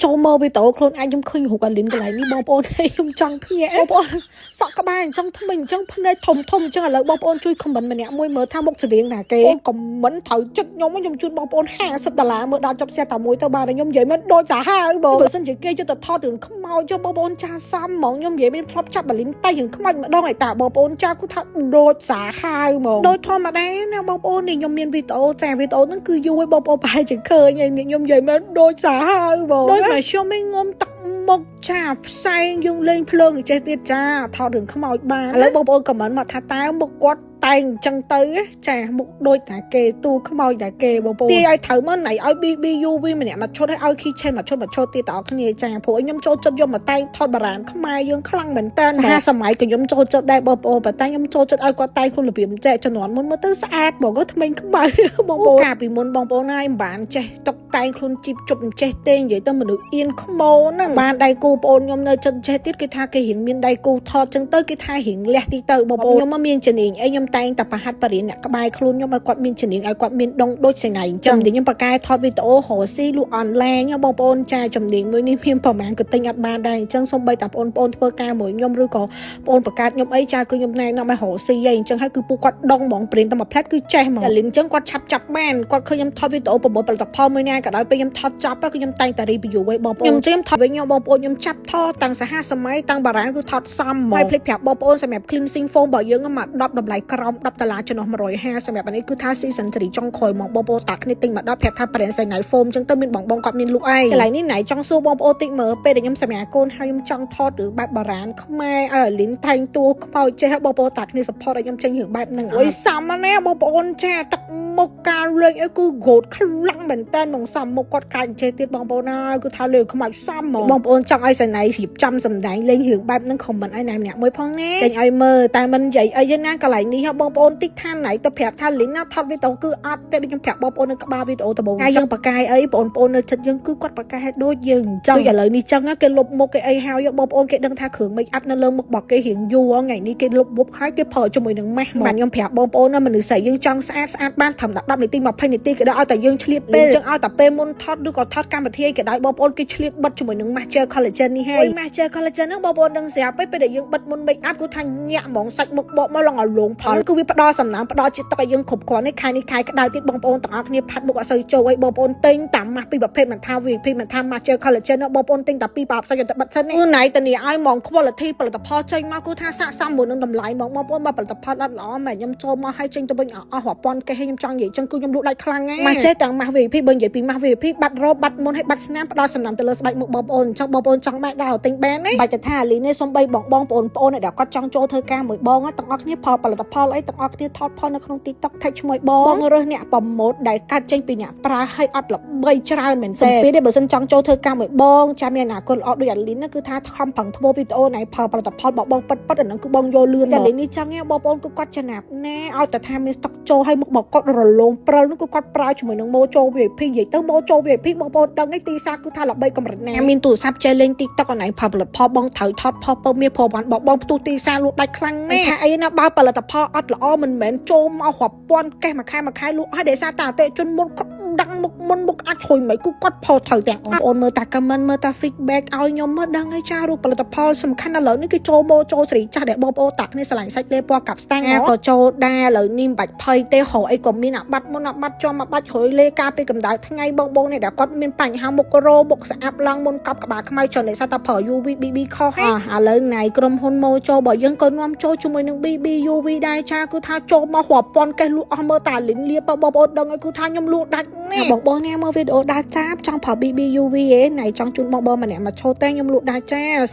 ចូលមើលវីដេអូខ្លួនឯងខ្ញុំឃើញរូបអាលីនកន្លែងនេះបងប្អូនហើយខ្ញុំចង់ភ្ញាក់បងប្អូនសក់ក្បាលអញ្ចឹងថ្មីអញ្ចឹងភ្នែកធំធំអញ្ចឹងឥឡូវបងប្អូនជួយ comment ម្នាក់មួយមើលថាមុខស្តៀងណាគេអូន comment ត្រូវចិត្តខ្ញុំខ្ញុំជូនបងប្អូន50ដុល្លារមើលដល់ចប់ share តែមួយទៅបាទខ្ញុំនិយាយមិនដូចសាហាវបងបើសិនជាគេយកទៅថតរឿងខ្មោចចុះបងប្អូនចាសាំហ្មងខ្ញុំនិយាយមានធ្លាប់ចាប់បលីនតែរឿងខ្មោចម្ដងឯតាបងប្អូនចាគឺថាដូចសាហាវហ្មងដូចធម្មតាណាបងប្អូននេះខ្ញុំមានវីដេអូចាវីដេអូហ្នឹងគឺយូរហើយបងប្អូនប្រហែលជាឃើញហើយនេះខ្ញុំនិយាយមែនដូចសាហាវហ្មងដូចមកខ្ញុំឯងងុំទឹកមុខចាផ្សែងយើងលេងភ្លើងចេះទៀតចាថតរឿងខ្មោចបានឥឡូវបងប្អូន comment មកថាតើមុខគាត់តែងអញ្ចឹងទៅចាមុខដូចតែគេទូខ្មោចតែគេបងប្អូនទាយឲ្យត្រូវមកណៃឲ្យ BBUV ម្នាក់មកឈុតឲ្យឲ្យ keychain មកឈុតមកឈុតទៀតតអគ្នាចាព្រោះខ្ញុំចូលចិត្តយកមកតែងថតបារាណខ្មែរយើងខ្លាំងមែនតើហាសម័យក៏ខ្ញុំចូលចិត្តដែរបងប្អូនប៉ុន្តែខ្ញុំចូលចិត្តឲ្យគាត់តែងខ្លួនរបៀបចេះជំនាន់មុនមើលទៅស្អាតបងក៏ថ្មីខ្មៅបងប្អូនកាលពីមុនបងប្អូនហើយមិនបានចេះតុកតែងខ្លួនជីបជប់ចេះទេនិយាយទៅមនុស្សអៀនខ្មោហ្នឹងបានដៃគូបងប្អូនខ្ញុំនៅចិត្តចេះទៀតគេថាគេរៀងមានដៃគូថតចឹងទៅគេថារៀងលះទីទៅបងប្អូនខ្ញុំមកមានជំនាញអីខ្ញុំតែងតែប្រហាត់បរិញ្ញាអ្នកក្បែរខ្លួនខ្ញុំឲ្យគាត់មានជំនាញឲ្យគាត់មានដងដូចសងៃអញ្ចឹងខ្ញុំបកកែថតវីដេអូរកស៊ីលក់អនឡាញបងប្អូនចាជំនាញមួយនេះមានប្រហែលក៏ទិញអត់បានដែរអញ្ចឹងសូម្បីតែបងប្អូនធ្វើការមួយខ្ញុំឬក៏បងប្អូនបង្កើតខ្ញុំអីចាគឺខ្ញុំណែនាំឲ្យរកស៊ីអីអញ្ចឹងហើយគឺពួកគាត់ដងហ្មងព្រៀនតែមួយផ្លែតគឺចេះហ្មងតែលីនអញ្ចឹងគាត់ឆាប់ចាប់បានគាត់ឃើញខ្ញុំថតវីដេអូប្រមូលផលិតផលមួយណាក៏ដោយពេលខ្ញុំថតចប់គឺខ្ញុំតែងតែ review ឲ្យបងប្អូនខ្ញុំជិះថតវិញខ្ញុំបងប្អូនខ្ញុំចាប់ថតតាំងសហសម័យតាំងបារាំងគឺថតសមហ្មងហើយភ្លេចប្រាប់បងប្អូនសម្រាប់ cleansing foam របស់យើងមក10តម្លៃក្រោម10ដុល្លារចំណុះ150សម្រាប់អានេះគឺថា season 3ចុងក្រោយហ្មងបងប្អូនតាគ្នាទិញមក10ប្រាប់ថា brand សៃណៃ foam អញ្ចឹងទៅមានបងបងគាត់មានលក់ឯងកន្លែងនេះណៃចង់សួរបងប្អូនតិចមើលពេលដែលខ្ញុំសម្រាប់កូនហើយខ្ញុំចង់ថតឬបែបបារាណខ្មែរឲ្យអាលីនតែងតួខ្មោចចេះបងប្អូនតាគ្នា support ឲ្យខ្ញុំចេញរឿងបែបហ្នឹងអុយសំណាបងប្អូនចាទឹកមុខការលេងអីគឺ good ខ្លាំងមែនតើហ្មងសំមុខគាត់កាច់ចេះទៀតបងប្អូនហើយគឺថាលេងខ្មោចសំហ្មងបងប្អូនចង់ឲ្យសណៃរៀបចំសម្ដែងលេងរឿងបែបហ្នឹង comment ឲ្យណែម្នាក់មួយផងណាចេញឲ្យមើលតែមិននិយាយអីទេណាកន្លែងនេះបងប្អូនតិចថាណៃទៅប្រាប់ថាលីងណាថតវីដេអូគឺអត់ទេដូចខ្ញុំប្រាប់បងប្អូននៅក្បាលវីដេអូដំបូងហើយយើងបកាយអីបងប្អូននៅចិត្តយើងគឺគាត់បកាយឲ្យដូចយើងអញ្ចឹងដូចឥឡូវនេះចឹងគេលុបមុខគេអីហើយបងប្អូនគេដឹងថាគ្រឿង make up នៅលើមុខរបស់គេរៀងយូរថ្ងៃនេះគេលុបមុខហើយគេប្រើជាមួយនឹងម៉ាស់បានខ្ញុំប្រាប់បងប្អូនណាមនុស្សស្រីយើងចង់ស្អាតស្អាតបានត្រឹមតែ10នាទី20នាទីគេដល់ឲ្យតែយើងឆ្លៀតពេលចឹងឲ្យតែពេលមុនថតឬក៏ថតកម្មវិធីគេដល់បងប្អូនគេឆ្លៀតបិទជាមួយនឹង mask gel collagen នេះហើយ mask gel collagen ហ្នឹងបងប្អូនដឹងស្រាប់ពេលដែលយើងបិទមុន make up គឺថាញាក់ហ្មងសាច់មុខបកមកឡងឲ្យលងផលគឺវាផ្ដល់សំណើមផ្ដល់ជាតិទឹកឲ្យយើងគ្រប់គ្រាន់នេះខែនេះខែក្តៅទៀតបងប្អូនទាំងអស់គ្នាផាត់មុខអត់សូវចូលអីបងប្អូនទិញតាមម៉ាស់ពីរប្រភេទមិនថា VIP មិនថា mask gel collagen បងប្អូនទិញតែពីរប្រអប់សាច់យកទៅបិទសិនគឺណៃតានីឲ្យហ្មង quality ផលិតផលចេញមកគឺថាស័ក្តិសមមួយនឹងតម្លៃហ្មងបងប្អូនបើផលិតផលអត់ល្អមែនខ្ញុំចូលមកឲ្យចេញទៅវិញអស់រាប់ពាន់កេះខ្ញុំចង់និយាយចឹងគឺខ្ញុំលក់ដាច់ខ្លាំងណាស់ម៉ាស់ចេះទាំងម៉ាស់ VIP បើនិយាយពីម៉ាស់ VIP បាត់រោបាត់មុនឲ្យបាត់ស្នាមផ្ដល់សំណើមទៅលើស្បែកមុខបងប្អូនអញ្ចឹងបងប្អូនចង់បែកដល់ទិញបានណាបាច់តែថាអាលីនេះសំបីបងបងប្អូនប្អូនដែលគាត់ចង់ចូលធ្វើការមួយបងទាំងអស់គ្នាផលផលិតផលអីទាំងអស់គ្នាថតផលនៅក្នុង TikTok ថែឈ្មោះបងបងរើសអ្នក promote ដែលកាត់ចេញពីអ្នកប្រើឲ្យអត់ល្បីច្រើនមែនទេពេលនេះបើសិនចង់ចូលធ្វើការមួយបងចាំមានអនាគតល្អដូចអាលីនគឺថាខំប្រឹងធ្វើវីដេអូណៃផលផលិតផលរបស់បងពិតពិតអាហ្នឹងគឺបងយកលឿនអាលីននេះចឹងបងប្អូនគឺគាត់ចំណាប់ណាឲ្យតែថាមានស្តុកចូលឲ្យមុខរបស់គាត់រលោងព្រិលនោះគឺគាត់ប្រើជាមួយនឹង Mojo VIP និយាយទៅ Mojo VIP បងប្អូនដឹងឯទីសាគឺថាល្បីកម្រិតណាមានទូរស័ព្ទចេះលេង TikTok អនឡាញផលិតផលបងត្រូវថតផលពើមាសព្រវ៉ាន់បងបងផ្ទុះទីសាលក់ដាច់ខ្លាំងណាស់ថាអីណាបើផលិតផលអត់ល្អមិនមែនចូលមករាប់ពាន់កេះមួយខែមួយខែលក់ឲ្យដោយសារតែអតិជនមុនគាត់ដឹងមុខមុនមុខអាចហុយមិនគឺគាត់ផលត្រូវទាំងបងប្អូនមើលតា comment មើលតា feedback ឲ្យខ្ញុំមើលដឹងហើយចារូបផលិតផលសំខាន់ឥឡូវនេះគឺចូលមកចូលសេរីចាស់ដែលបងប្អូនតាក់គ្នាស្រឡាញ់សាច់លេពណ៌កាប់ស្តាំងក៏ចូលដែរឥឡូវនេះមិនបាច់ភ័យទេរកអីក៏មានអាបាត់មុនអាបាត់ចំអាបាច់រួយលេការពីកម្ដៅថ្ងៃបងបងនេះដែលគាត់មានបញ្ហាមុខរោមុខស្អាប់ឡើងមុនកប់ក្បាលខ្មៅច្រើនដោយសារតែប្រើ UV BB ខុសហ៎ឥឡូវណៃក្រុមហ៊ុនម៉ូចូលរបស់យើងក៏នាំចូលជាមួយនឹង BB UV ដែរចាគឺថាចូលមករាប់ពាន់កេះលក់អស់មើលតាលីនលៀបបងប្អូនដឹងឲ្យគឺថាខ្ញុំលក់ដាច់ណាស់បងបងណាមើលវីដេអូដាច់ចាប់ចង់ប្រើ BB UV ឯងណៃចង់ជូនបងបងម្នាក់មកឈោទេខ្ញុំលក់ដាច់ចា។